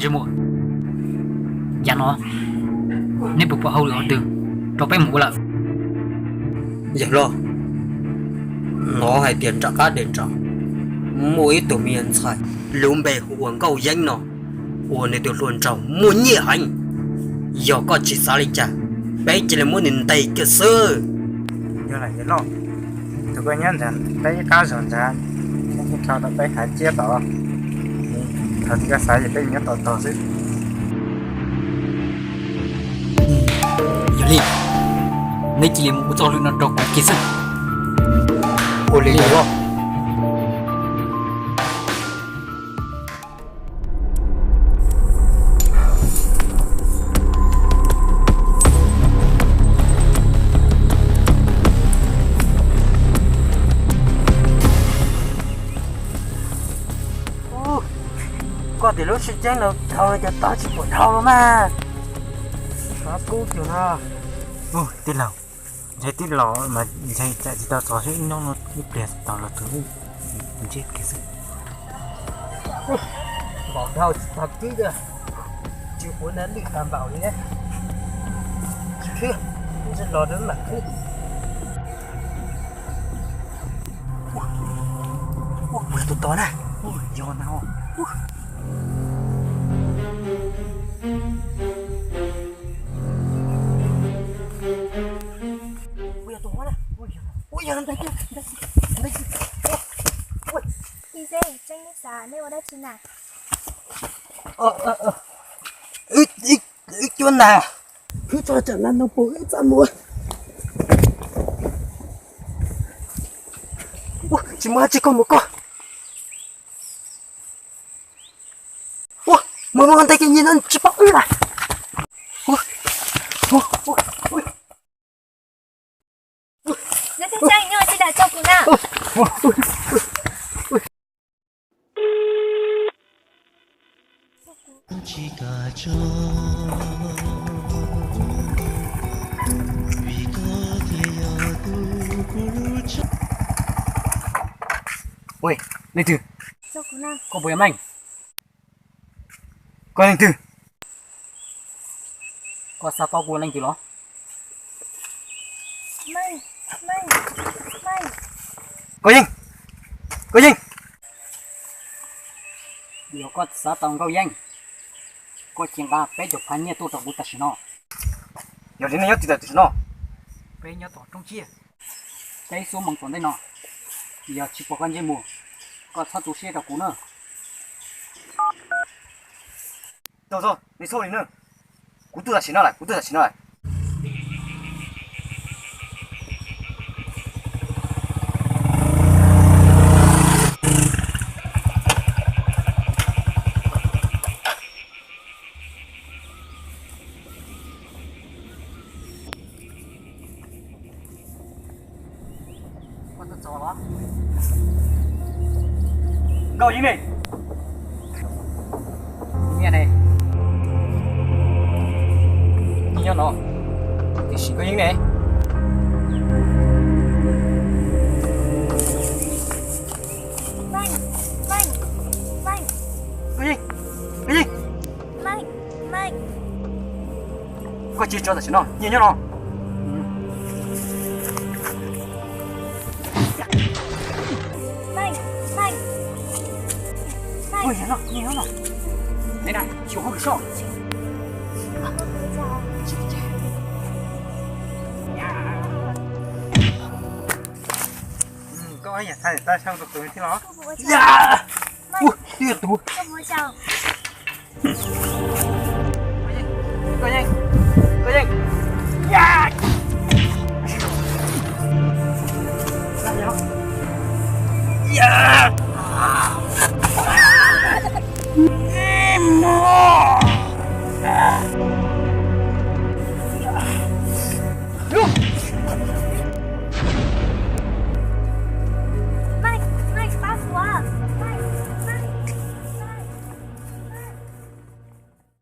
Ntsej muag, yav no neb puas pom hauj lwm qhov twg rau peb mus ua lawm? Yawg loj, hnov hais tias nram qab dej nrad muaj ib tug me nyuam ntxhais, lub npe hu ua Nkauj Yeeb no, ua nws tus hluas nraug muaj nyiaj heev. Yog koj tsis xav li cas, peb cia li muab nws ntes kiag xwb. Yog lawm yawg loj, tus koj nyob ntawd peb ib qab zog ntawd, nws dhau rau peb hav ciab tod. Thaum twg koj xav ces peb nyob tos tog xwb. Yog li, neb cia li mus ua txoj hauj lwm no rau kuv kiag xwb. Ua li yawg loj. Koj tias lub sib ceeb no dhau cov tog tsis pom dhau los mas. Xav kub kiag no. Tij laug, ntshe tij laug mas ntshe txawm tsis tau txog xwb, ib hnub no ib pliag tau los tus ntsej kiag xwb. Npaum dhau tsis tau kub tiag, tsis quav nab lwj tag npaum li. Tsis khib, ntshe los rau mam khib. Ua, ua, ua tus tod na. Ua, yog na. Ua. Ua yog tus huab na. Ua yog, ua yog ntawd, ntawd, ntawd. Ua, ua. Ib tseeb neb xav neb ua dab tsi na? Wb, wb cuab nas. Wb tso tsam nas no puas wb txaj muag. Ua, tsis muaj dab tsi, koj mus koj. Ua, mus mus ntej kiag nyias no tsis paub wb lawm. Ua, ua, ua. Neb thiaj tseem nyob tsis dag tso kuv na. Ua, leej twg? Koj puas yog meej? Koj leej twg? Koj xav paub kuv leej twg los? Koj Yeej, Koj Yeej. Yog koj xav tau Nkauj Yeej, koj cia nqa peb caug phav nyiaj tuaj rau kuv tam sim no. Yog li nej nyob twg tam sim no? Peb nyob tom roob tsiaj. Peb xub moos tom ntej no, yog tsis pom koj ntsej muag, koj txhob tu siab rau kuv na. Tau txog, nej txhob li na. Kuv tuaj tam sim no lawm, kuv tuaj tam sim no lawm. Nkauj Yeej ne? Nyiaj ne? Nyob no. Tiam sis Nkauj Yeej ne? Nkauj Yeej, Nkauj Yeej. Koj cia tso tam sim no, nyiaj nyob no. Nyiaj nyob no. Neb na, tsis ua hauj lwm soj. Koj yam thaij tau sab tus tus thiab los? Ua, twb yog tus.